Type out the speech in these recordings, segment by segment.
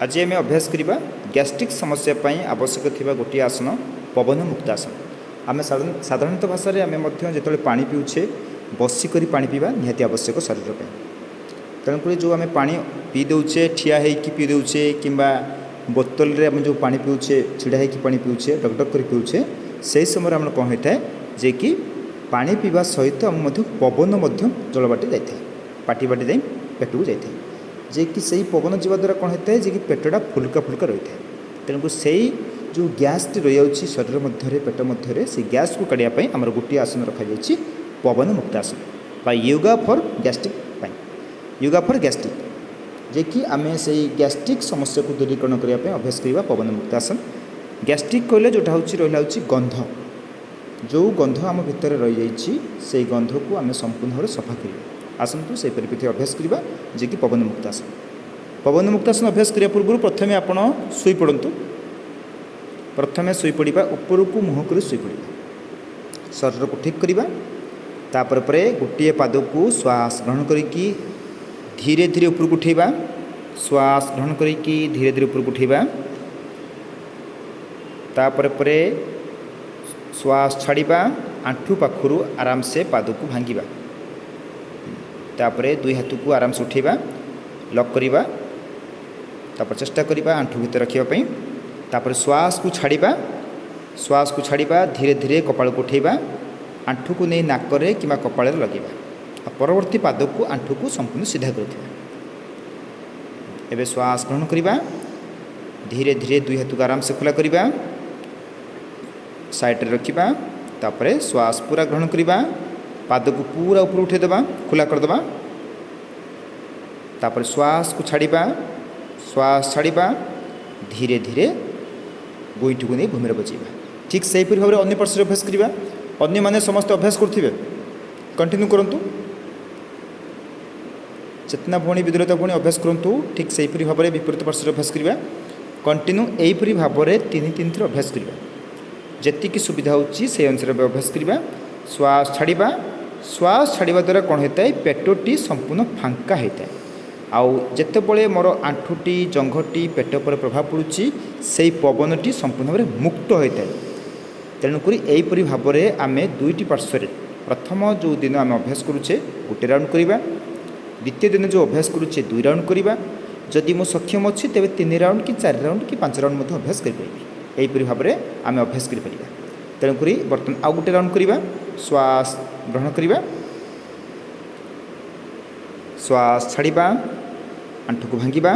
ଆଜି ଆମେ ଅଭ୍ୟାସ କରିବା ଗ୍ୟାଷ୍ଟ୍ରିକ୍ ସମସ୍ୟା ପାଇଁ ଆବଶ୍ୟକ ଥିବା ଗୋଟିଏ ଆସନ, ପବନ ମୁକ୍ତାସନ। ଆମେ ସାଧାରଣତଃ ଭାଷାରେ ଆମେ ମଧ୍ୟ ଯେତେବେଳେ ପାଣି ପିଉଛେ, ବସିକରି ପାଣି ପିଇବା ନିହାତି ଆବଶ୍ୟକ ଶରୀର ପାଇଁ। ତେଣୁକରି ଯେଉଁ ଆମେ ପାଣି ପିଇ ଦେଉଛେ, ଠିଆ ହେଇକି ପିଇ ଦେଉଛେ, କିମ୍ବା ବୋତଲରେ ଆମେ ଯେଉଁ ପାଣି ପିଉଛେ, ଛିଡ଼ା ହେଇକି ପାଣି ପିଉଛେ, ଡକ୍ ଡକ୍ କରି ପିଉଛେ, ସେହି ସମୟରେ ଆମର କ'ଣ ହୋଇଥାଏ ଯେ କି ପାଣି ପିଇବା ସହିତ ଆମ ମଧ୍ୟ ପବନ ମଧ୍ୟ ଜଳବାଟେ ଯାଇଥାଏ, ପାଟି ବାଟେ ଯାଇ ପେଟକୁ ଯାଇଥାଏ। ଯେ କି ସେଇ ପବନ ଯିବା ଦ୍ୱାରା କ'ଣ ହୋଇଥାଏ ଯେ କି ପେଟଟା ଫୁଲକା ଫୁଲକା ରହିଥାଏ। ତେଣୁକରି ସେଇ ଯେଉଁ ଗ୍ୟାସ୍ଟି ରହିଯାଉଛି ଶରୀର ମଧ୍ୟରେ, ପେଟ ମଧ୍ୟରେ, ସେଇ ଗ୍ୟାସ୍କୁ କାଢ଼ିବା ପାଇଁ ଆମର ଗୋଟିଏ ଆସନ ରଖାଯାଇଛି, ପବନ ମୁକ୍ତାସନ ବା ୟୋଗା ଫର୍ ଗ୍ୟାଷ୍ଟ୍ରିକ୍ ପାଇଁ। ୟୋଗା ଫର୍ ଗ୍ୟାଷ୍ଟ୍ରିକ୍, ଯେ କି ଆମେ ସେଇ ଗ୍ୟାଷ୍ଟ୍ରିକ୍ ସମସ୍ୟାକୁ ଦୂରୀକରଣ କରିବା ପାଇଁ ଅଭ୍ୟାସ କରିବା ପବନ ମୁକ୍ତାସନ। ଗ୍ୟାଷ୍ଟ୍ରିକ୍ କହିଲେ ଯେଉଁଟା ହେଉଛି ରହିଲା ହେଉଛି ଗନ୍ଧ। ଯେଉଁ ଗନ୍ଧ ଆମ ଭିତରେ ରହିଯାଇଛି, ସେଇ ଗନ୍ଧକୁ ଆମେ ସମ୍ପୂର୍ଣ୍ଣ ଭାବରେ ସଫା କରିବା। ଆସନ୍ତୁ ସେଇ ପରିପ୍ରେକ୍ଷୀରେ ଅଭ୍ୟାସ କରିବା, ଯେ କି ପବନ ମୁକ୍ତାସନ। ପବନ ମୁକ୍ତାସନ ଅଭ୍ୟାସ କରିବା ପୂର୍ବରୁ ପ୍ରଥମେ ଆପଣ ଶୋଇପଡ଼ନ୍ତୁ। ପ୍ରଥମେ ଶୋଇପଡ଼ିବା, ଉପରକୁ ମୁହଁ କରି ଶୋଇପଡ଼ିବା, ଶରୀରକୁ ଠିକ୍ କରିବା। ତାପରେ ପରେ ଗୋଟିଏ ପାଦକୁ ଶ୍ୱାସ ଗ୍ରହଣ କରିକି ଧୀରେ ଧୀରେ ଉପରକୁ ଉଠେଇବା। ଶ୍ୱାସ ଗ୍ରହଣ କରିକି ଧୀରେ ଧୀରେ ଉପରକୁ ଉଠେଇବା। ତାପରେ ପରେ ଶ୍ୱାସ ଛାଡ଼ିବା, ଆଣ୍ଠୁ ପାଖରୁ ଆରାମସେ ପାଦକୁ ଭାଙ୍ଗିବା। ତାପରେ ଦୁଇ ହାତକୁ ଆରାମସେ ଉଠେଇବା, ଲକ୍ କରିବା। ତାପରେ ଚେଷ୍ଟା କରିବା ଆଣ୍ଠୁ ଭିତରେ ରଖିବା ପାଇଁ। ତାପରେ ଶ୍ୱାସକୁ ଛାଡ଼ିବା, ଶ୍ୱାସକୁ ଛାଡ଼ିବା, ଧୀରେ ଧୀରେ କପାଳକୁ ଉଠେଇବା, ଆଣ୍ଠୁକୁ ନେଇ ନାକରେ କିମ୍ବା କପାଳରେ ଲଗାଇବା, ଆଉ ପରବର୍ତ୍ତୀ ପାଦକୁ ଆଣ୍ଠୁକୁ ସମ୍ପୂର୍ଣ୍ଣ ସିଧା କରିଥିବା। ଏବେ ଶ୍ୱାସ ଗ୍ରହଣ କରିବା, ଧୀରେ ଧୀରେ ଦୁଇ ହାତକୁ ଆରାମସେ ଖୋଲା କରିବା, ସାଇଡ଼ରେ ରଖିବା। ତାପରେ ଶ୍ୱାସ ପୁରା ଗ୍ରହଣ କରିବା, ପାଦକୁ ପୁରା ଉପରୁ ଉଠେଇଦେବା, ଖୋଲା କରିଦେବା। ତାପରେ ଶ୍ୱାସକୁ ଛାଡ଼ିବା, ଶ୍ୱାସ ଛାଡ଼ିବା, ଧୀରେ ଧୀରେ ଗୋଇଠିକୁ ନେଇ ଭୂମିରେ ବଜେଇବା। ଠିକ୍ ସେହିପରି ଭାବରେ ଅନ୍ୟ ପାର୍ଶ୍ୱରେ ଅଭ୍ୟାସ କରିବା। ଅନ୍ୟମାନେ ସମସ୍ତେ ଅଭ୍ୟାସ କରୁଥିବେ, କଣ୍ଟିନ୍ୟୁ କରନ୍ତୁ। ଚେତନା ଭଉଣୀ, ବିଦୁଲତା ଭଉଣୀ ଅଭ୍ୟାସ କରନ୍ତୁ। ଠିକ୍ ସେହିପରି ଭାବରେ ବିପରୀତ ପାର୍ଶ୍ୱରେ ଅଭ୍ୟାସ କରିବା। କଣ୍ଟିନ୍ୟୁ ଏହିପରି ଭାବରେ ତିନି ତିନି ଥର ଅଭ୍ୟାସ କରିବା। ଯେତିକି ସୁବିଧା ହେଉଛି ସେଇ ଅନୁସାରେ ଅଭ୍ୟାସ କରିବା। ଶ୍ୱାସ ଛାଡ଼ିବା। ଶ୍ୱାସ ଛାଡ଼ିବା ଦ୍ୱାରା କ'ଣ ହୋଇଥାଏ? ପେଟଟି ସମ୍ପୂର୍ଣ୍ଣ ଫାଙ୍କା ହୋଇଥାଏ। ଆଉ ଯେତେବେଳେ ମୋର ଆଣ୍ଠୁଟି, ଜଙ୍ଘଟି ପେଟ ଉପରେ ପ୍ରଭାବ ପଡ଼ୁଛି, ସେଇ ପବନଟି ସମ୍ପୂର୍ଣ୍ଣ ଭାବରେ ମୁକ୍ତ ହୋଇଥାଏ। ତେଣୁକରି ଏହିପରି ଭାବରେ ଆମେ ଦୁଇଟି ପାର୍ଶ୍ୱରେ ପ୍ରଥମ ଯେଉଁ ଦିନ ଆମେ ଅଭ୍ୟାସ କରୁଛେ ଗୋଟେ ରାଉଣ୍ଡ କରିବା, ଦ୍ୱିତୀୟ ଦିନ ଯେଉଁ ଅଭ୍ୟାସ କରୁଛେ ଦୁଇ ରାଉଣ୍ଡ କରିବା। ଯଦି ମୁଁ ସକ୍ଷମ ଅଛି ତେବେ ତିନି ରାଉଣ୍ଡ କି ଚାରି ରାଉଣ୍ଡ କି ପାଞ୍ଚ ରାଉଣ୍ଡ ମଧ୍ୟ ଅଭ୍ୟାସ କରିପାରିବି। ଏହିପରି ଭାବରେ ଆମେ ଅଭ୍ୟାସ କରିପାରିବା। ତେଣୁକରି ବର୍ତ୍ତମାନ ଆଉ ଗୋଟେ ରାଉଣ୍ଡ କରିବା। ଶ୍ୱାସ ଗ୍ରହଣ କରିବା, ଶ୍ୱାସ ଛାଡ଼ିବା, ଆଣ୍ଠୁକୁ ଭାଙ୍ଗିବା,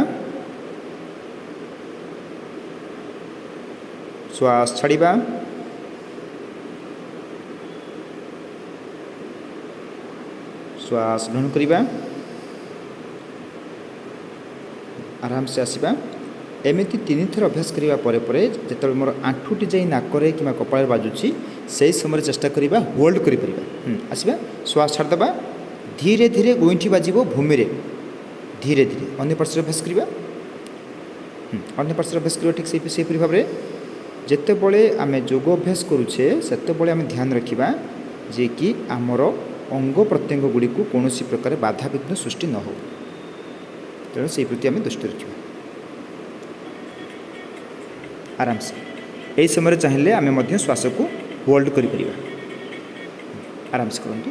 ଶ୍ୱାସ ଛାଡ଼ିବା, ଶ୍ୱାସ ଗ୍ରହଣ କରିବା, ଆରାମସେ ଆସିବା। ଏମିତି ତିନିଥର ଅଭ୍ୟାସ କରିବା ପରେ ପରେ ଯେତେବେଳେ ମୋର ଆଣ୍ଠୁଟି ଯାଇ ନାକରେ କିମ୍ବା କପାଳରେ ବାଜୁଛି, ସେହି ସମୟରେ ଚେଷ୍ଟା କରିବା ହୋଲ୍ଡ କରିପାରିବା। ଆସିବା, ଶ୍ୱାସ ଛାଡ଼ିଦେବା, ଧୀରେ ଧୀରେ ଗୋଇଠି ବାଜିବ ଭୂମିରେ, ଧୀରେ ଧୀରେ ଅନ୍ୟ ପାର୍ଶ୍ୱରେ ଅଭ୍ୟାସ କରିବା। ଅନ୍ୟ ପାର୍ଶ୍ୱରେ ଅଭ୍ୟାସ କରିବା ଠିକ୍ ସେହିପରି ଭାବରେ। ଯେତେବେଳେ ଆମେ ଯୋଗ ଅଭ୍ୟାସ କରୁଛେ, ସେତେବେଳେ ଆମେ ଧ୍ୟାନ ରଖିବା ଯେ କି ଆମର ଅଙ୍ଗ ପ୍ରତ୍ୟଙ୍ଗ ଗୁଡ଼ିକୁ କୌଣସି ପ୍ରକାର ବାଧାବିଘ୍ନ ସୃଷ୍ଟି ନ ହେଉ। ତେଣୁ ସେଇ ପ୍ରତି ଆମେ ଦୃଷ୍ଟି ରଖିବା। ଆରାମସେ ଏହି ସମୟରେ ଚାହିଁଲେ ଆମେ ମଧ୍ୟ ଶ୍ୱାସକୁ ହୋଲ୍ଡ କରିପାରିବା। ଆରାମସେ କରନ୍ତୁ।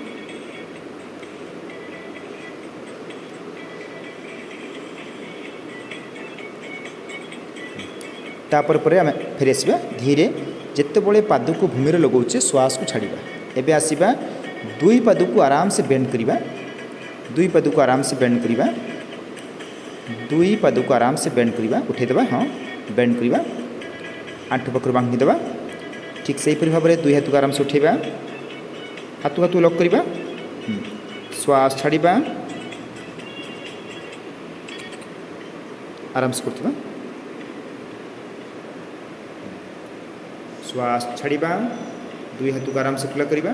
ତାପରେ ପରେ ଆମେ ଫେରିଆସିବା ଧୀରେ। ଯେତେବେଳେ ପାଦକୁ ଭୂମିରେ ଲଗାଉଛେ, ଶ୍ୱାସକୁ ଛାଡ଼ିବା। ଏବେ ଆସିବା, ଦୁଇ ପାଦକୁ ଆରାମସେ ବେଣ୍ଡ କରିବା, ଦୁଇ ପାଦକୁ ଆରାମସେ ବେଣ୍ଡ କରିବା, ଦୁଇ ପାଦକୁ ଆରାମସେ ବେଣ୍ଡ କରିବା, ଉଠେଇଦେବା, ହଁ, ବେଣ୍ଡ କରିବା, ଆଣ୍ଠୁ ପାଖରୁ ଭାଙ୍ଗିଦେବା। ଠିକ୍ ସେହିପରି ଭାବରେ ଦୁଇ ହାତକୁ ଆରାମସେ ଉଠେଇବା, ହାତକୁ ହାତକୁ ଲକ୍ କରିବା, ଶ୍ୱାସ ଛାଡ଼ିବା, ଆରାମସେ କରୁଥିବା, ଶ୍ୱାସ ଛାଡ଼ିବା, ଦୁଇ ହାତକୁ ଆରାମସେ ଖୋଲା କରିବା।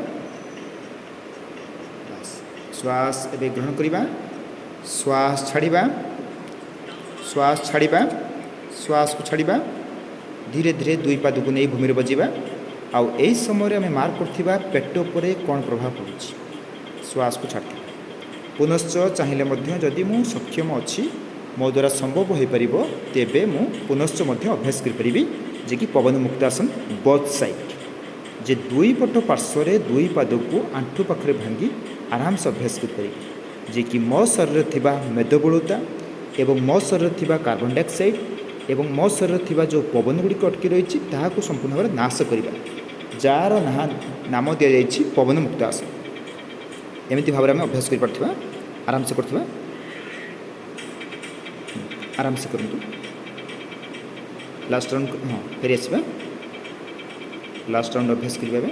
ଶ୍ୱାସ ଏବେ ଗ୍ରହଣ କରିବା, ଶ୍ୱାସ ଛାଡ଼ିବା, ଶ୍ୱାସ ଛାଡ଼ିବା, ଶ୍ୱାସକୁ ଛାଡ଼ିବା, ଧୀରେ ଧୀରେ ଦୁଇ ପାଦକୁ ନେଇ ଭୂମିରେ ବଜିବା। ଆଉ ଏହି ସମୟରେ ଆମେ ମାର୍କ କରୁଥିବା ପେଟ ଉପରେ କ'ଣ ପ୍ରଭାବ ପଡ଼ୁଛି। ଶ୍ୱାସକୁ ଛାଡ଼ିଥିବା। ପୁନଶ୍ଚ ଚାହିଁଲେ ମଧ୍ୟ ଯଦି ମୁଁ ସକ୍ଷମ ଅଛି, ମୋ ଦ୍ୱାରା ସମ୍ଭବ ହୋଇପାରିବ, ତେବେ ମୁଁ ପୁନଶ୍ଚ ମଧ୍ୟ ଅଭ୍ୟାସ କରିପାରିବି, ଯେ କି ପବନ ମୁକ୍ତାସନ ବୋଥ୍ ସାଇଡ଼୍, ଯେ ଦୁଇ ପଟ ପାର୍ଶ୍ୱରେ ଦୁଇ ପାଦକୁ ଆଣ୍ଠୁ ପାଖରେ ଭାଙ୍ଗି ଆରାମସେ ଅଭ୍ୟାସ କରିପାରିବି, ଯେ କି ମୋ ଶରୀରରେ ଥିବା ମେଦବହୁଳତା ଏବଂ ମୋ ଶରୀରରେ ଥିବା କାର୍ବନ ଡାଇଅକ୍ସାଇଡ଼୍ ଏବଂ ମୋ ଶରୀରରେ ଥିବା ଯେଉଁ ପବନ ଗୁଡ଼ିକ ଅଟକି ରହିଛି ତାହାକୁ ସମ୍ପୂର୍ଣ୍ଣ ଭାବରେ ନାଶ କରିବା, ଯାହାର ନାମ ଦିଆଯାଇଛି ପବନ ମୁକ୍ତ ଆସନ। ଏମିତି ଭାବରେ ଆମେ ଅଭ୍ୟାସ କରିପାରୁଥିବା, ଆରାମସେ କରୁଥିବା। ଆରାମସେ କରନ୍ତୁ। ଲାଷ୍ଟ ରାଉଣ୍ଡ, ହଁ, ଫେରି ଆସିବା। ଲାଷ୍ଟ ରାଉଣ୍ଡ ଅଭ୍ୟାସ କରିବା ଏବେ।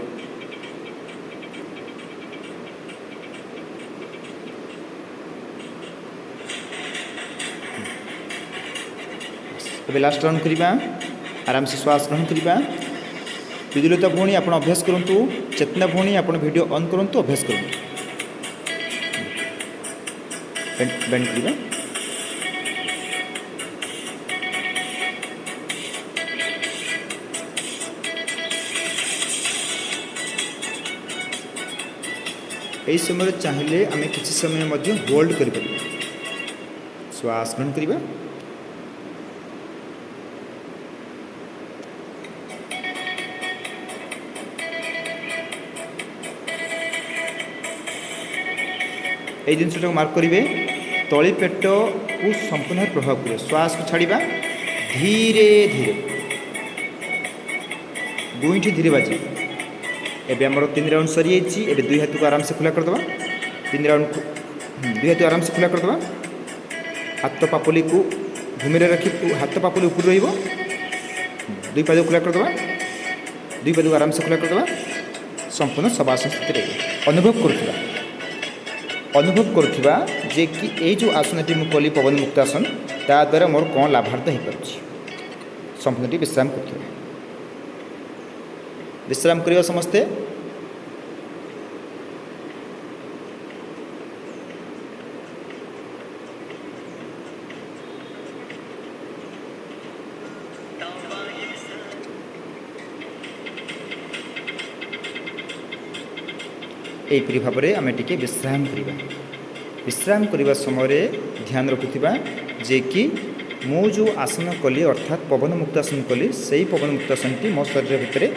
ଏବେ ଲାଷ୍ଟ ରାଉଣ୍ଡ କରିବା, ଆରାମସେ ଶ୍ୱାସ ଗ୍ରହଣ କରିବା। ବିଦ୍ୟୁଲତା ଭଉଣୀ, ଆପଣ ଅଭ୍ୟାସ କରନ୍ତୁ। ଚେତନା ଭଉଣୀ, ଆପଣ ଭିଡ଼ିଓ ଅନ୍ କରନ୍ତୁ, ଅଭ୍ୟାସ କରନ୍ତୁ। ବେଣ୍ଡ କରିବା। ଏହି ସମୟରେ ଚାହିଁଲେ ଆମେ କିଛି ସମୟ ମଧ୍ୟ ହୋଲ୍ଡ କରିପାରିବା। ଶ୍ୱାସ ଗ୍ରହଣ କରିବା। ଏଇ ଜିନିଷଟାକୁ ମାର୍କ କରିବେ, ତଳି ପେଟକୁ ସମ୍ପୂର୍ଣ୍ଣ ଭାବେ ପ୍ରଭାବ କରିବ। ଶ୍ୱାସକୁ ଛାଡ଼ିବା ଧୀରେ ଧୀରେ, ଗୁଇଁଠି ଧୀରେ ବାଜିବ। ଏବେ ଆମର 3 ରାଉଣ୍ଡ ସରିଯାଇଛି। ଏବେ ଦୁଇ ହାତକୁ ଆରାମସେ ଖୋଲା କରିଦେବା। 3 ରାଉଣ୍ଡ, ଦୁଇ ହାତ ଆରାମସେ ଖୋଲା କରିଦେବା। ହାତ ପାପୁଲିକୁ ଭୂମିରେ ରଖି ହାତ ପାପୁଲି ଉପରେ ରହିବ। ଦୁଇ ପାଦକୁ ଖୋଲା କରିଦେବା। ଦୁଇ ପାଦକୁ ଆରାମସେ ଖୋଲା କରିଦେବା। ସମ୍ପୂର୍ଣ୍ଣ ଶବାସନ ସ୍ଥିତିରେ ଅନୁଭବ କରୁଥିବା ଯେ କି ଏଇ ଯେଉଁ ଆସନଟି ମୁଁ କଲି ପବନ ମୁକ୍ତ ଆସନ, ତା ଦ୍ୱାରା ମୋର କ'ଣ ଲାଭାର୍ଥ ହୋଇପାରୁଛି। ସମ୍ପୂର୍ଣ୍ଣ ଟିକେ ବିଶ୍ରାମ କରୁଥିବା। ବିଶ୍ରାମ କରିବା ସମସ୍ତେ। ଏହିପରି ଭାବରେ ଆମେ ଟିକେ ବିଶ୍ରାମ କରିବା। ବିଶ୍ରାମ କରିବା ସମୟରେ ଧ୍ୟାନ ରଖୁଥିବା ଯେ କି ମୁଁ ଯେଉଁ ଆସନ କଲି, ଅର୍ଥାତ୍ ପବନ ମୁକ୍ତ ଆସନ କଲି, ସେଇ ପବନ ମୁକ୍ତ ଆସନଟି ମୋ ଶରୀର ଭିତରେ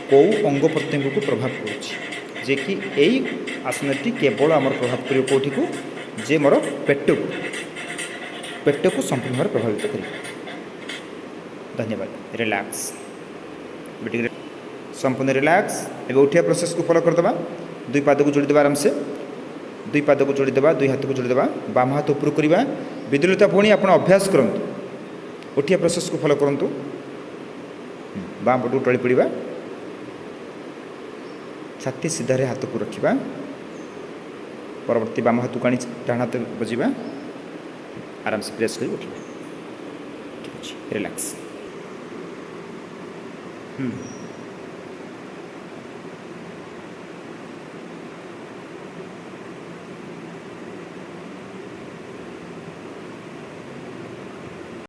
କେଉଁ ଅଙ୍ଗ ପ୍ରତ୍ୟଙ୍ଗକୁ ପ୍ରଭାବ କରୁଛି, ଯେ କି ଏଇ ଆସନଟି କେବଳ ଆମର ପ୍ରଭାବ କରିବ କେଉଁଠିକୁ, ଯେ ମୋର ପେଟକୁ ସମ୍ପୂର୍ଣ୍ଣ ଭାବରେ ପ୍ରଭାବିତ କରିବ। ଧନ୍ୟବାଦ। ରିଲାକ୍ସ। ଏବେ ଟିକେ ସମ୍ପୂର୍ଣ୍ଣ ରିଲାକ୍ସ। ଏବେ ଉଠିବା ପ୍ରୋସେସ୍କୁ ଫଲୋ କରିଦେବା। ଦୁଇ ପାଦକୁ ଯୋଡ଼ିଦେବା ଆରାମସେ। ଦୁଇ ପାଦକୁ ଯୋଡ଼ିଦେବା, ଦୁଇ ହାତକୁ ଯୋଡ଼ିଦେବା, ବାମ ହାତ ଉପରକୁ କରିବା। ବିଦ୍ୟୁଲତା ଭଉଣୀ, ଆପଣ ଅଭ୍ୟାସ କରନ୍ତୁ, ଉଠିବା ପ୍ରୋସେସ୍କୁ ଫଲୋ କରନ୍ତୁ। ବାମ ପଟକୁ ଟଳି ପଡ଼ିବା, ଛାତି ସିଧାରେ ହାତକୁ ରଖିବା। ପରବର୍ତ୍ତୀ ବାମ ହାତକୁ ଆଣି ଡାହାଣ ହାତ ବଜିବା। ଆରାମସେ ପ୍ରେସ୍ କରି ଉଠିବା। ଠିକ୍ ଅଛି, ରିଲାକ୍ସ।